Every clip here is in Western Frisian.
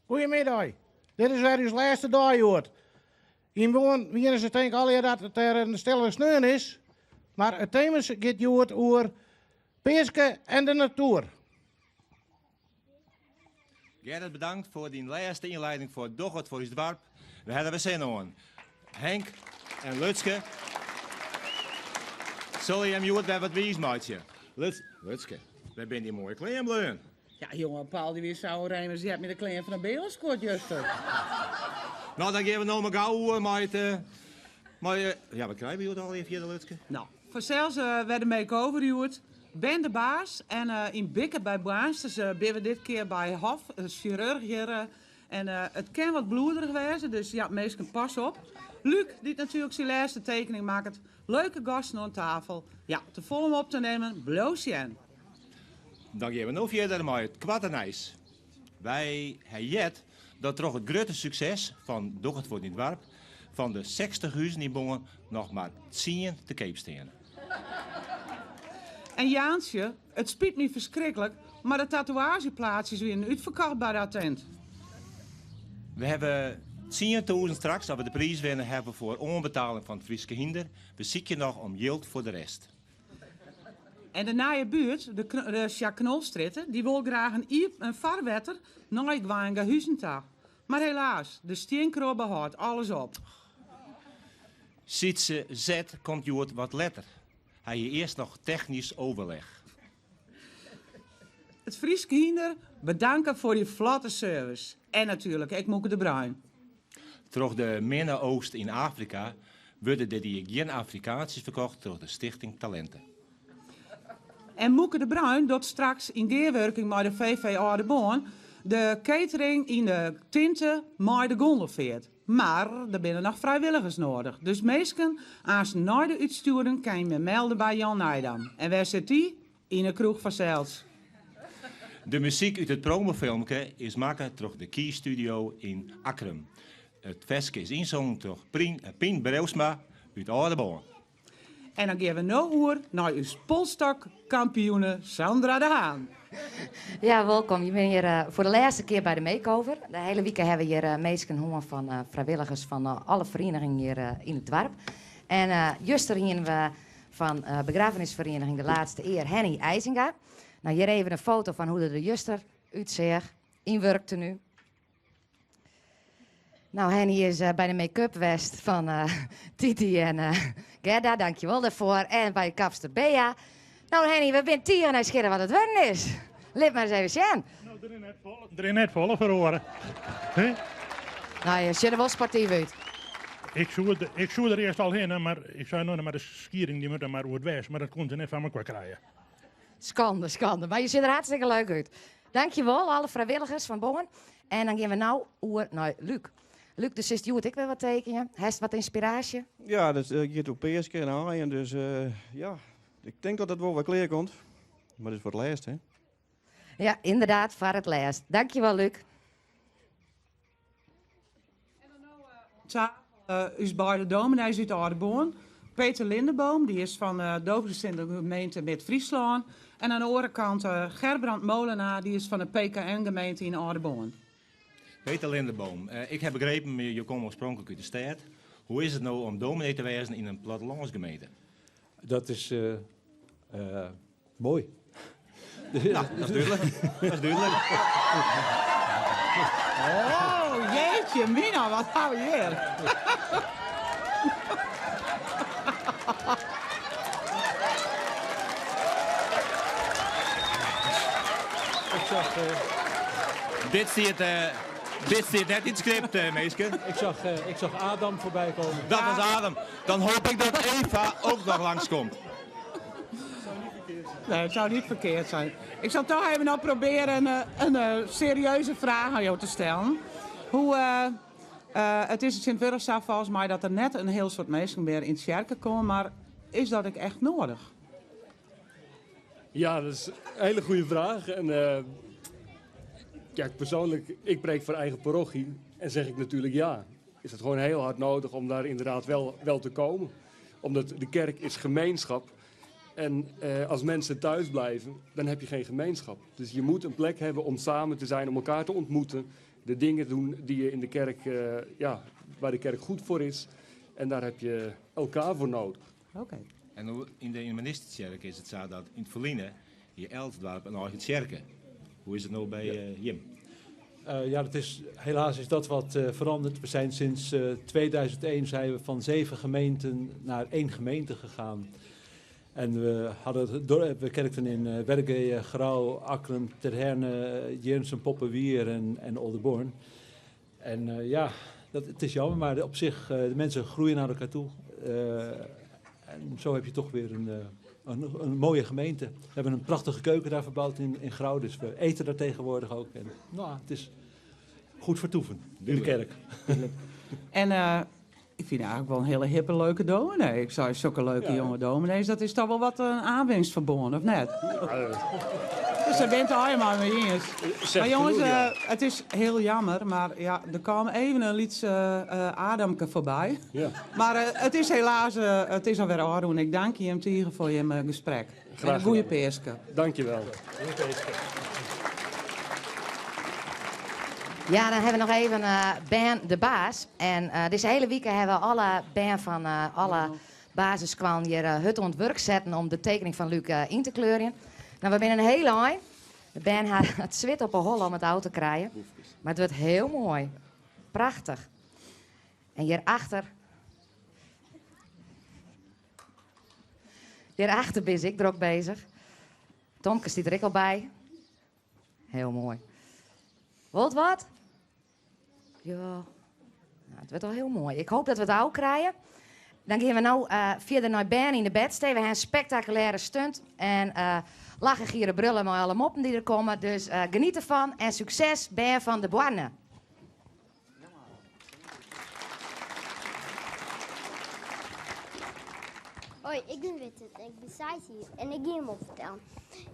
Goeiemiddei. Dit is wer ús lêste dei hjoed. Yn Boarn wiene se tink allegear dat it der in stille sneon is, mar it tema giet hjoed oer Peaske en de natoer. Gerrit bedankt foar dyn lêste ynleiding foar Doch it foar ús doarp. We ha der wer sin oan. Henk en Lutske sille jim hjoed wer wat wiis meitsje. Lutske, wêr binne dyn moaie klean bleaun? Ja, jonge, Paul dy wie sa oerémis, dy hat my de klean fan de bealch skuord juster. No, dan gean we no mar gau oer mei it, mei, ja, wat krije we hjoed allegear fierder, Lutske? No, fansels wer de make-over hjoed. Ben de baas en yn Bikker by Boarnsters binne we dit kear by Hof, sjirurch hjir. En it kin wat bloederich wêze, dus ja, minsken pas op. Luc, dy't natuerlik syn lêste tekening makket. Leuke gasten oan tafel. Ja, te folle om op te nimmen, bliuw sjen. Dan gean we no fierder mei it koarte nijs. Wy ha heard dat troch it grutte sukses fan Doch it foar dyn doarp fan de 60 huzen yn Boarn noch mar tsien te keap steane. En Jaantsje, it spyt my ferskriklik, mar de tatoeaazjeplaatsjes wienen útferkocht by de attent. We hawwe 10,000 straks, as we de priis winne, hawwe we foar oanbetaling fan it Fryske hynder. We sykje noch om jild foar de rest. En de nije buert, de Jacques Knolstrjitte, dy wol graach in iepen farwetter nei Gwaingahuzen ta. Mar helaas, de stienkrobbe hâldt alles op. Sytse Z komt hjoed wat letter. Hy hie earst noch technysk overleg. It Frysk Hynder bedanke foar dy flotte service. En natuerlik ek Moeke de Bruin. Troch de minne oogst yn Afrika wurde dit jier gjin Afrikaantsjes ferkocht troch de Stichting Talente. En Moeke de Bruin docht straks yn gearwurking mei de VV Aldeboarn de catering yn de tinte mei de gondelfeart. Mar der binne noch frijwilligers noadich, dus minsken aansten nei de útstjoering kin je melde by Jan Nijdam. En wêr sit dy? Yn 'e kroech fansels. De muzyk út it promofilmke is makke troch de Key Studio yn Akkrum. It ferske is ynsongen troch Pien Breeuwsma út Aldeboarn. En dan gean we no oer nei ús polsstokkampioene Sandra de Haan. Ja, wolkom. Je binne hjir eh, foar de lêste kear by de makeover. De hiele wike hawwe we hjir eh, minsken hân fan eh, frijwilligers fan alle ferienigingen hjir yn it doarp. En juster hiene we fan begraffenisferieniging De Laatste Eer Henny IJzinga. Nou, hjir even in foto fan hoe't er der juster útseach yn wurktenu. Nou, Henny is eh, by de make-up west fan eh, Titi en eh, Gerda, dankjewol dêrfoar. En by kapster Bea. Nou, Henny, we binne tige nijsgjirrich wat it wurden is. Lit mar ris even sjen. Nou, der is net folle, der is net folle feroare. Nou, je sjogge der wol sportyf út. Ik soe, ik soe der earst al hinne, mar ik sei no, mar de skieding dy moat dan mar oerdwers, mar dat koene se net foar mekoar krije. Skande, skande. Mar je sjogge der hartstikke leuk út. Dankjewol, alle frijwilligers fan Boarn. En dan gean we no oer nei Luc. Luc, do silst hjoed ek wer wat tekenje. Hast wat ynspiraasje? Ja, dat giet oer Peaske en aaien, dus ja, ik tink dat it wol wer klear komt. Mar dit is foar it lêst, hè? Ja, ynderdaad, foar it lêst. Dankjewol, Luc. En dan no oan tafel ús beide dominees út Aldeboarn. Peter Lindeboom, dy is fan de doopsgesinde gemeente Mid-Fryslân. En oan de oare kant Gerbrand Molenaar, dy is fan de PKN-gemeente yn Aldeboarn. Peter Lindeboom, ik ha begrepen, jo komme oarspronklik út de stêd. Hoe is it no om dominee te wêzen yn in plattelânsgemeente? Dat is moai. Nou, dat is dúdlik. Dat is dúdlik. Oh, jeetje mina, wat ha we hjir? Ik zag, Dit stiet, dit stiet net yn it skript, minsken. Ik zag, ik zag Adam voorbij komen. Dat was Adam. Dan hoop ik dat Eva ook noch langskomt. Nee, it soe net ferkeard wêze. Ik sil toch even noch probearje in, in serieuze fraach oan jo te stellen. Hoe, it is tsjintwurdich sa folgens my dat der net in hiel soad minsken mear yn tsjerke komme, mar is dat ek echt nedich? Ja, dat is in hiele goede fraach. En, ja, persoanlik, ik preek foar eigen parochie en zeg ik natuerlik ja. Is het gewoon heel hard nodig om daar inderdaad wel, wel te komen. Omdat de kerk is gemeenschap. En eh, als mensen thuis blijven, dan heb je geen gemeenschap. Dus je moet een plek hebben om samen te zijn, om elkaar te ontmoeten. De dingen doen die je in de kerk, eh, ja, waar de kerk goed voor is. En daar heb je elkaar voor nodig. Oké. En hoe- in de, in de ministerkerk is it sa dat yn it ferline hie elk doarp in eigen tsjerke. Hoe is it no by eh, jim? Ja, dat is, helaas is dat wat veranderd. We zijn sinds 2001 zijn we van 7 gemeenten naar 1 gemeente gegaan. En we, hadden het door, we kerkten in Wergea, Grou, Akkrum, Terherne, Jirnsum, Poppenwier en Oldeboorn. En ja, dat, het is jammer, maar op zich, de mensen groeien naar elkaar toe. En zo heb je toch weer een mooie gemeente. We hebben een prachtige keuken daar verbouwd in Grou, dus we eten daar tegenwoordig ook. En, nou, het is goed vertoeven in de kerk. En ik vind eigenlijk wel een hele hippe, leuke dominee. Ik zou zulke leuke jonge dominees, dat is toch wel wat een aanwinst verbonden, of net? Dus daar bent al helemaal mee eens. Zeg Maar jongens, genoeg, ja. het is heel jammer, maar ja, er kwam even een lyts Adamke voorbij. Maar het is helaas, het is alweer ôfrûn. Ik dank je hem tige foar je gesprek. Graag En een goede gedaan. Peaske. Dank je wel. Ja, dan hebben we nog even Ben de Baas. En deze hele week hebben we alle Ben van alle basiskwallen hier hut oan it wurk setten om de tekening fan Luc yn te kleuren. Nou, we binne in hiel ein. De bern ha it swit op 'e holle om it ôf te krijen. Mar it wurdt hiel moai. Prachtich. En hjirachter... Hjirachter bin ik drok beuzich. Tomke stiet der ek al by. Hiel moai. Wilt wat? Ja. Nou, it wurdt al hiel moai. Ik hoopje dat we it ôf krije. Dan gean we no fierder nei Bern yn de Bedstee. We ha in spektakulêre stunt. En lachen, gieren, brullen mei alle moppen dy't der komme. Dus geniet derfan en sukses, Bern fan de Boarne. Hoi, ik bin Wittert en ik bin 6 jier en ik gean in mop fertellen.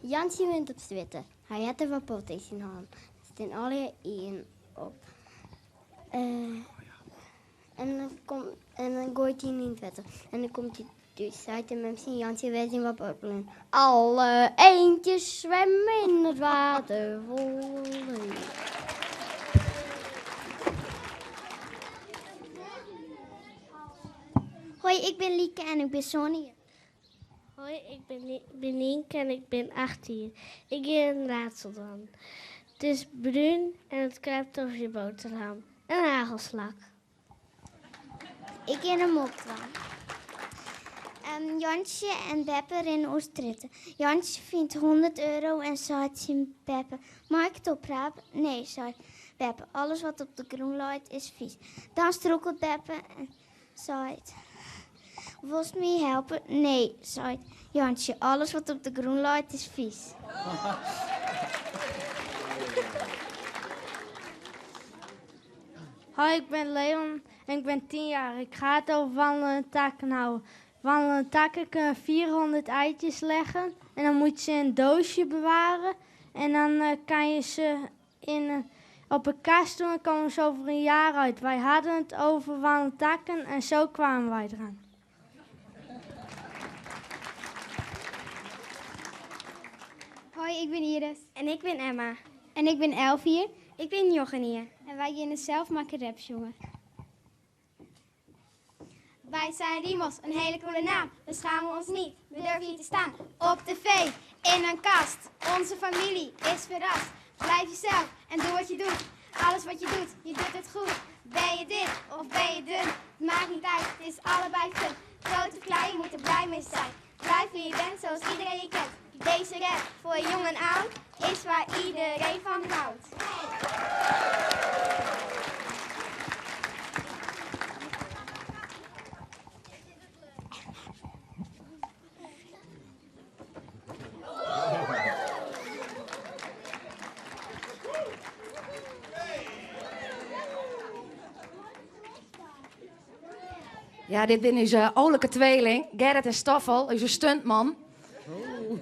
Jantsje wint op strjitte. Hy hat in wappot yn syn hân. Der stean allegear ieën op. En dan kom, en dan goait hy yn it wetter. En dan komt hy thús. Seit de mem tsjin Jantsje, wêr is dyn wappot bleaun? Alle eendjes zwemmen in het water vol Hoi, ik bin Lieke en ik bin sân jier. Hoi, ik bin Nienke en ik bin 8 jier. Ik gean in raadsel dwaan. It is brún en it kruipt troch je boterham. In hagelslak. Ik gean in mop dwaan. Jantsje en Beppe rinne oer strjitte. Jantsje fynt 100 euro en seit tsjin Beppe, Mei ik it oprape? Nee, seit Beppe, alles wat op de grûn leit is fys. Dan strûkelt Beppe en seit, Wolst my helpe? Nee, seit Jantsje, alles wat op de grûn leit is fys. Hoi, ik bin Leon en ik bin 10 jaar. Ik ga het over wandelende takken houden. Wandelende takken kunnen 400 eitjes leggen en dan moet je ze in een doosje bewaren. En dan kan je ze op een kast doen en komen ze over een jaar uit. Wij hadden het over wandelende takken en zo kwamen wij eraan. Hoi, ik bin Iris. En ik bin Emma. En ik bin 11 jier. Ik bin njoggen jier. En wy geane in selsmakke rap sjonge. Wij zijn Riemos, een hele coole naam. We schamen ons niet, we durven hier te staan. Op tv, in een kast. Onze familie is verrast. Blijf jezelf en doe wat je doet. Alles wat je doet, je doet het goed. Ben je dik of ben je dun? Het maakt niet uit, het is allebei fun. Groot of klein, je moet er blij mee zijn. Blijf wie je bent, zoals iedereen je kent. Deze rap voor jong en oud is waar iedereen van houdt. Ja, dit binne ús olijke tweeling, Gerrit en Stoffel, ús stuntman. Oh.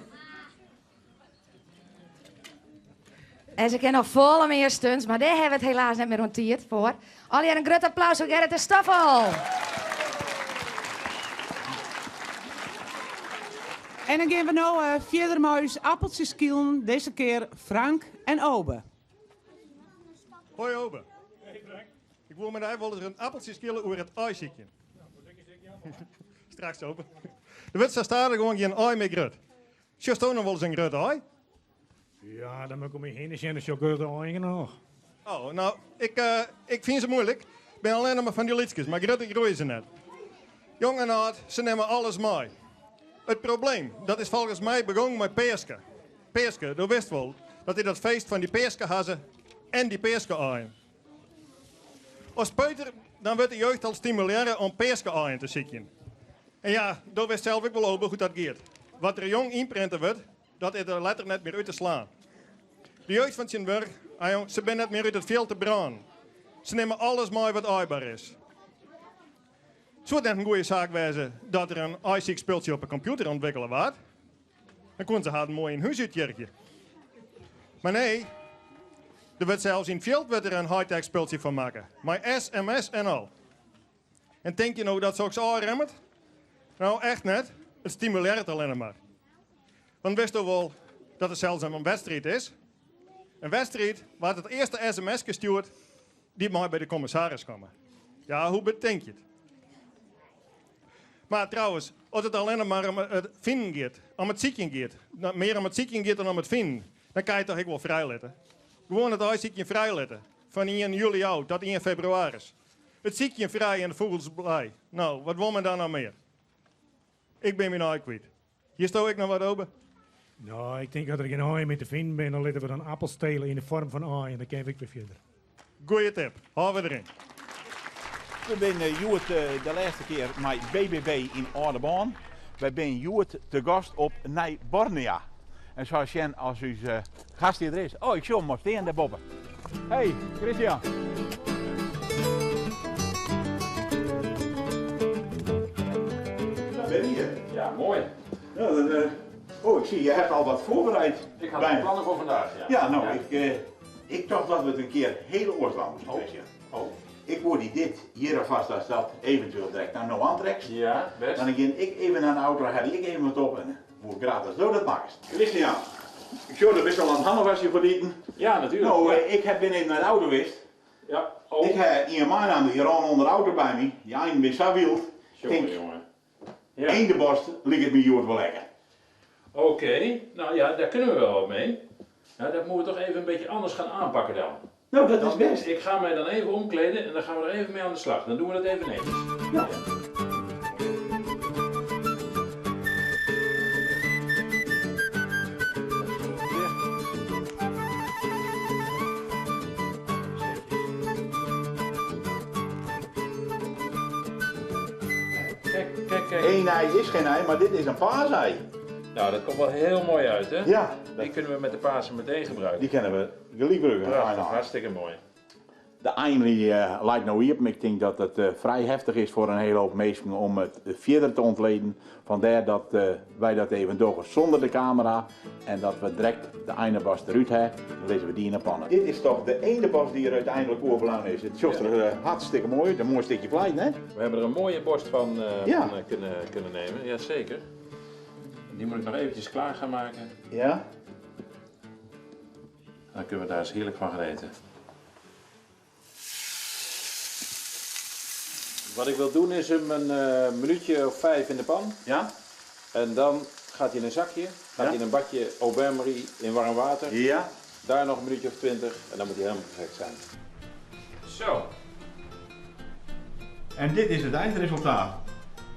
En se kinne noch folle mear stunts, mar dêr hawwe we it helaas net mear oan tiid foar. Allegear in grut applaus foar Gerrit en Stoffel. En dan gean we no eh, fierder mei ús appeltsjes skilen, dizze kear Frank en Obe. Hoi Obe. Hey Frank. Ik wol mei dy wolris in appeltsje skile oer it aaisykjen. Straks Obe. Der wurdt sa stadichoan gjin aai mear grut. Sjochsto noch wolris in grut aai? Ja, dan moat ik om my hinne sjen, dan sjoch ik grutte aaien genôch. Oh, no, ik, eh, ik fyn se muoilik. Bin allinne mar fan dy lytskes, mar grutter groeie se net. Jong en âld, se nimme alles mei. It probleem, dat is folgens my begûn mei Peaske. Peaske, do witst wol, dat is dat feest fan dy peaskehazze en dy peaske-aaien. As peuter, dan wurdt de jeugd al stimulearre om peaske-aaien te sykjen. En ja, do witst sels ek wol, Obe, hoe't dat giet. Wat der jong ynprinte wurdt, dat is der letter net mear út te slaan. De jeugd fan tsjintwurdich, ah jong, se binne net mear út it fjild te brânen. Se nimme alles mei wat aaibar is. Soe it net in goede saak wêze dat der in aaisykspultsje op 'e kompjûter ûntwikkele waard? Dan koenen se harren moai yn hús úttjirgje. Mar nee, der wurdt sels yn it fjild wurdt der in high-tech spultsje fan makke, mei sms en al. En tink je no dat soks ôfremmet? No, echt net. It stimulearret allinne mar. Want witsto wol dat der sels in wedstriid is? In wedstriid wa't it earste sms-ke stjoert, dy mei by de kommissaris komme. Ja, hoe betink je it? Mar trouwens, as it allinne mar om it finen giet, om it sykjen giet, mear om it sykjen giet dan om it finen, dan kan je it toch ek wol frijlitte. Gewoan it aaisykjen frijlitte, fan ien july ôf tot ien febrewaris. It sykjen frij en de fûgels blij. No, wat wol men dan noch mear? Ik bin myn aai kwyt. Hearsto ek noch wat, Obe? No, ik tink as der gjin aaien mear te finen binne, dan litte we dan appels tele yn de foarm fan aaien. Dan kinne we ek wer fierder. Goeie tip. Hâld we deryn. We binne hjoed de lêste kear mei BBB yn Aldeboarn. Wy binne hjoed te gast op Nij Bornea. En sa sjen as ús gast hjir der is. Oh, ik sjoch him al stean dêrboppe. Hey, Christian. Daar ben je. Ja, mooi. Nou, dan, eh, oh, ik zie, je hebt al wat voorbereid. Ik had al plannen voor vandaag, ja. Ja, nou, Ik, eh, ik dacht dat we het een keer heel oars dwaan moesten, oh. Christian. Oh. Ik wol dy dit hjir alfêst as dat eventueel direkt no no oantrekst. Ja, best. Dan gean ik even nei de auto, helje ik even wat op en woe graach datst do dat makkest. Christian, ik sjoch do bist al oan it hannewasjen foar it iten. Ja, natuerlik. No, ja. ik heb bin even nei de auto west. Ja. Oh. Ik ha ien meinaam dy rûn ûnder de auto by my. Dy einen binne sa wyld. Jonge, Tink, jonge. Ja. Eendeborst liket my hjoed wol lekker. Oké, nou ja, daar kunnen we wel wat mee. Nou, dat moeten we toch even een beetje anders gaan aanpakken dan. Nou, dat is best. Ik ga mij dan even omkleden en dan gaan we er even mee aan de slag. Dan doen we dat even netjes. Ja. Kijk, kijk, kijk. Eén ei is geen ei, maar dit is een paasei. Nou, dat komt wel heel mooi uit, hè? Ja. Die kunnen we met de Pasen meteen gebruiken. Die kennen we gelyk brûke. Prachtig, hartstikke mooi. De ein die leit no iepen. Ik tink dat it frij heftich is foar in hele hoop minsken om it fierder te ûntleden. Fandêr dat wy dat even dogge sûnder de kamera en dat we direkt de eindeborst derút ha. Dan lizze we dy yn 'e panne. Dit is toch de eendeborst dy't der úteinlik oerbleaun is. It sjocht der hartstikke moai út. In moai stikje fleis, hè? We hebben er een mooie borst van, Ja. van kunnen, kunnen nemen, jazeker. Die moet ik nog eventjes klaar gaan maken. Ja. Dan kunnen we daar eens heerlijk van gaan eten. Wat ik wil doen is hem een eh, minuutje of vijf in de pan. Ja. En dan gaat hij in een zakje, gaat Ja. hij in een bakje au bain-marie in warm water. Ja. Daar nog een minuutje of 20 en dan moet hij helemaal perfect zijn. Zo. En dit is het eindresultaat.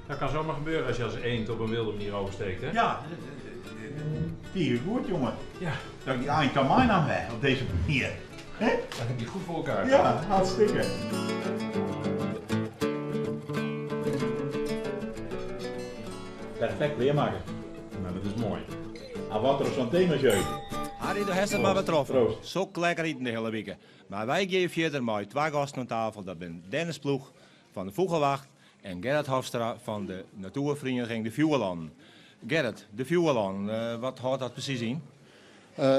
Dat kan zomaar gebeuren als je als eend op een wilde manier oversteekt, hè? Ja, die is goed, jongen. Ja. Dat ik die eind kan mijn naam hè, op deze manier. Hè? Dat heb je goed voor elkaar. Ja, hartstikke. Perfect leermaken. Nou, dat is mooi. Ah, wat er zo'n thema is. Harry, do hast it mar wer troffen. Sok lekker iten de hiele wike. Mar wy gean fierder mei twa gasten oan tafel. Dat binne Dennis Ploeg fan de Fûgelwacht en Gerrit Hofstra fan de Natoerferieniging De Fjoerlannen. Gerrit, de Fjoerlannen, wat hâldt dat presys yn?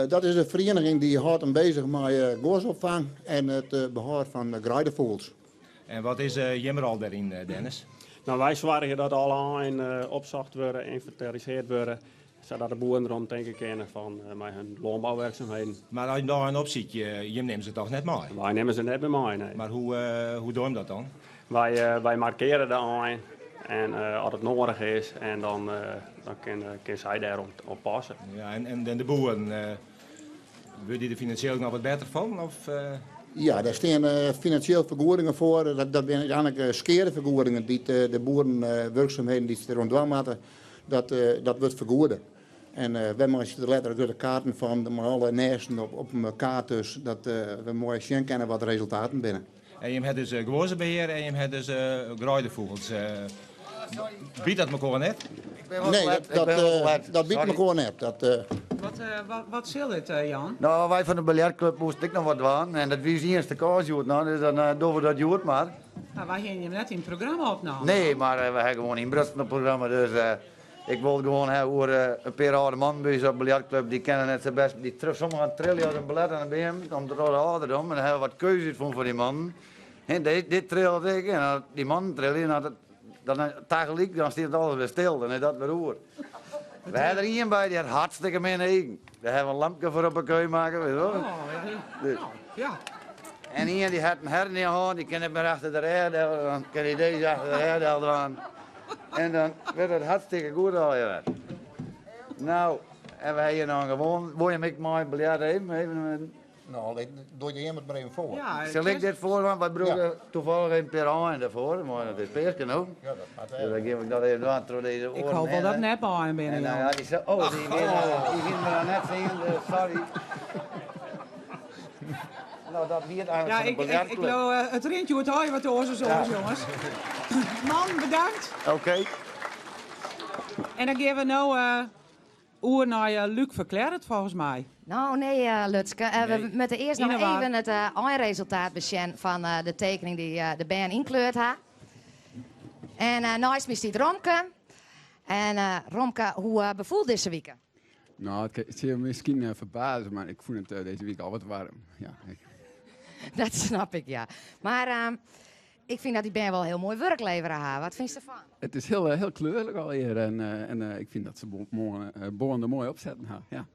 Dat is in ferieniging dy't hâldt him bezich mei guozopfang en it behâld fan greidefûgels. En wat is jim rol dêryn, Dennis? Nou, wy soargje dat alle aaien opsocht wurde, ynventarisearre wurde. Sadat de boeren derom tinke kinne fan mei hun lânbouwerkzaamheden. Mar as je de aaien opsykje, jim nimme se toch net mei? Wy nimme se net mear mei, nee. Mar hoe, hoe dogge jim dat dan? Wy, wy markeare de aaien en as it noadich is en dan, dan kin, kin sy dêr op passe. Ja, en, en de boeren, wurde dy der finansjeel noch wat better fan? Of? Ja, dêr stean finansjeel fergoedingen foar. Dat binne úteinlik skeadefergoedingen dy't de boeren wurksumheden dy't se deroan dwaan moatte, dat, dat wurdt fergoede. En wy meitsje der letter grutte kaarten fan, mei alle nêsten op, op in kaart dus, dat we moai sjen kinne wat de resultaten binne. En jim ha dus guozzebehear en jim ha dus greidefûgels. Byt dat mekoar net? Nee, dat, dat byt mekoar net. Dat, Wat, wat, wat sil dit, Jan? No, wy fan de biljertklup moasten ek noch wat dwaan en dat wie ús iennichste kâns hjoed noch, dus dan dogge we dat hjoed mar. Nou, wy hiene jim net yn it programma opnaam. Nee, mar we ha gewoan ynbrutsen op it programma, dus ik wol it gewoan ha oer in pear âlde mannen by ús op de biljertklup, dy kinne net sa bêst, dy sommigen trilje as in belet oan 'e beam, komt troch de âlderdom, en dan ha we wat keunst útfûn foar dy mannen. Hè, dit, dit trillet ek, en as dy mannen trilje, dan, dan tagelyk dan stiet alles wer stil, dan is dat wer oer. We ha der ien by, dy hat hartstikke minne eagen. Dêr ha we in lampke foar op 'e keu makke, witst wol. Dus. Ja. En ien dy hat in hernia hân, dy kin net mear achter de rêch del, dan kin hy dizze achter de rêch del dwaan. En dan wurdt it hartstikke goed allegear. No, en we ha hjir noch in gewoan, wol je him ek mei biljart even? Even No, doch jim it mar even foar. Ja, Sil ik dit foardwaan? Wy brûke ja. toevallig even in pear aaien dêrfoar, mar it is Peaske no. Ja, dat moat Dus dan gean ik dat even dwaan troch dizze oaren Ik hoop wol dat nep aaien binne, En, ja, die, oh, die, die hiene we noch net sien, dus sorry. Nou, dat wie it eigenlijk ja, fan de ik, ik, ik biljertclub. leau, it rint hjoed allegear wat oars as oars, Ja. jonges. Man, bedankt. Oké. En dan gean we no oer nei Luc Verklearret, folgens my. No, nee, Lutske. We Nee. moatte earst noch Yn 'e war. even it einresultaat besjen fan de tekening dy't de bern ynkleurd ha. En neist my stiet Romke. En Romke, hoe befoel dizze wike? No, it sil je miskien ferbaze, mar ik fûn it dizze wike al wat waarm. Ja. Dat snap ik, ja. Mar ik fyn dat dy bern wol hiel moai wurk levere ha. Wat fynst derfan? It is hiel, hiel kleurlik allegear en, en ik fyn dat se Boarn der moai opsetten ha. Ja.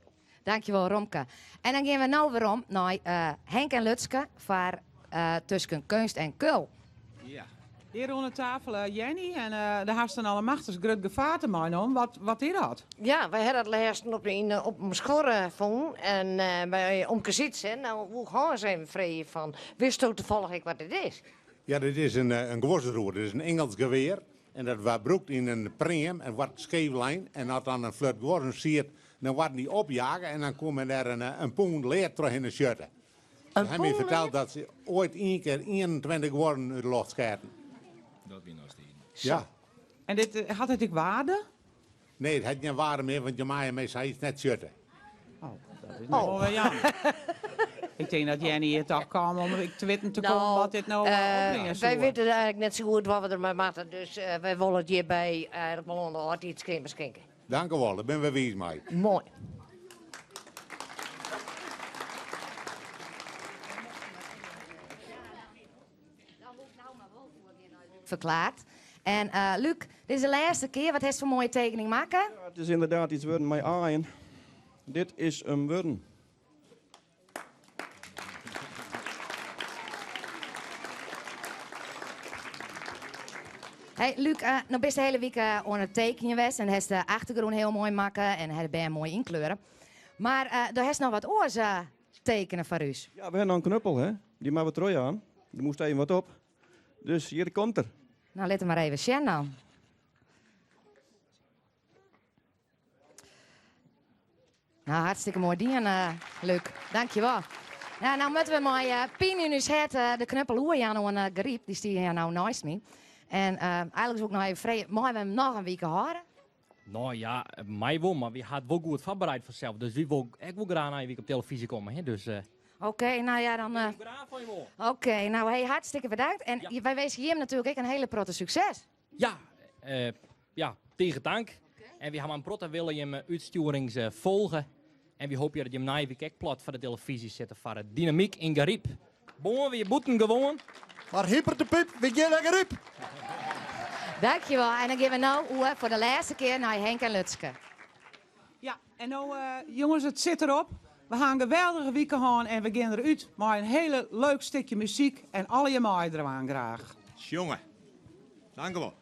Dankjewol Romke. En dan gean we no werom nei Henk en Lutske foar Tusken Keunst en Kul. Ja. Hjir oan de tafel Jenny en dêr hast in allemachtichst grut gefaarte meinommen. Wat, wat is dat? Ja, wy ha dat lêsten op, yn, op in skuorre fûn en by omke Sytse. No woe ik Hâns even freegje fan, witsto tafallich ek wat dit is? Ja, dit is in, in guozzeroer. Dit is in Ingelsk gewear. En dat waard brûkt yn in pream en waard skeef lein. En as dan in flut guozzen siet, dan waarden dy opjage en dan koe men dêr in, in pûn lead trochhinne sjitte. Ze ha my ferteld dat se oait ien kear 21 guozzen út de loft skeaten. Dat wie noch tiden. Ja. En dit, hat dit ek waarde? Nee, it hat gjin waarde mear, want je meie mei sayts net sjitte. Oh, dat is wol wer jammer. Ik tink dat Jenny hjir toch kaam om ek te witten te kommen wat dit no opbringe soe. Wy witte eigentlik net sa goed wat we der mei moatte, dus wy wolle it hjirby eigentlik wol oan de âldtiidskeamer skinke. Dankewol, dêr binne we wiis mei. Moai. Verklaard. En Luc, dit is de lêste kear. Wat hast foar moaie tekening makke? Ja, it is ynderdaad iets wurden mei aaien. Dit is 'm wurden. Hey Luc, no bist de hiele wike oan it tekenjen west en hast de achtergrûn hiel moai makke en hast de bern moai ynkleure. Mar do hast noch wat oars tekene foar ús. Ja, we ha noch in knuppel, hè. Dy moatte we trochjaan. Der moast even wat op. Dus hjir komt er. No, lit him mar even sjen dan. No, hartstikke moai dien, Luc. Dankjewol. No, no moatte we mei pyn yn ús hert de knuppel oerjaan oan Gariep. Dy stiet hjir no neist my. En eigentlik soe ik noch even freegje, meie we him noch in wike hâlde? No ja, mei wol, mar wy ha it wol goed foarbereid fansels. Dus wy wolle ek wol graach nije wike op telefyzje komme. Hè? Dus, Oké, no ja, dan. Graach fan jim oan. Oké, no hey, hartstikke bedankt. En wy winskje jim natuerlik ek in hiele protte sukses. Ja, ja, tige tank. En wy ha mei in protte wille jim útstjoerings folge. En wy hoopje dat jim nije wike ek plat foar de telefyzje sitte foar Dynamyk yn Garyp. Boarn wie bûtengewoan. Mar hyper de pyp, wy gean nei Garyp! Dankjewol. En dan gean we no oer foar de lêste kear nei Henk en Lutske. En no, jonges, it sit derop. We ha in geweldige wike hân en we gean derút mei in hele leuk stikje muzyk en allegear meidwaan graach. Sjonge. Dankewol.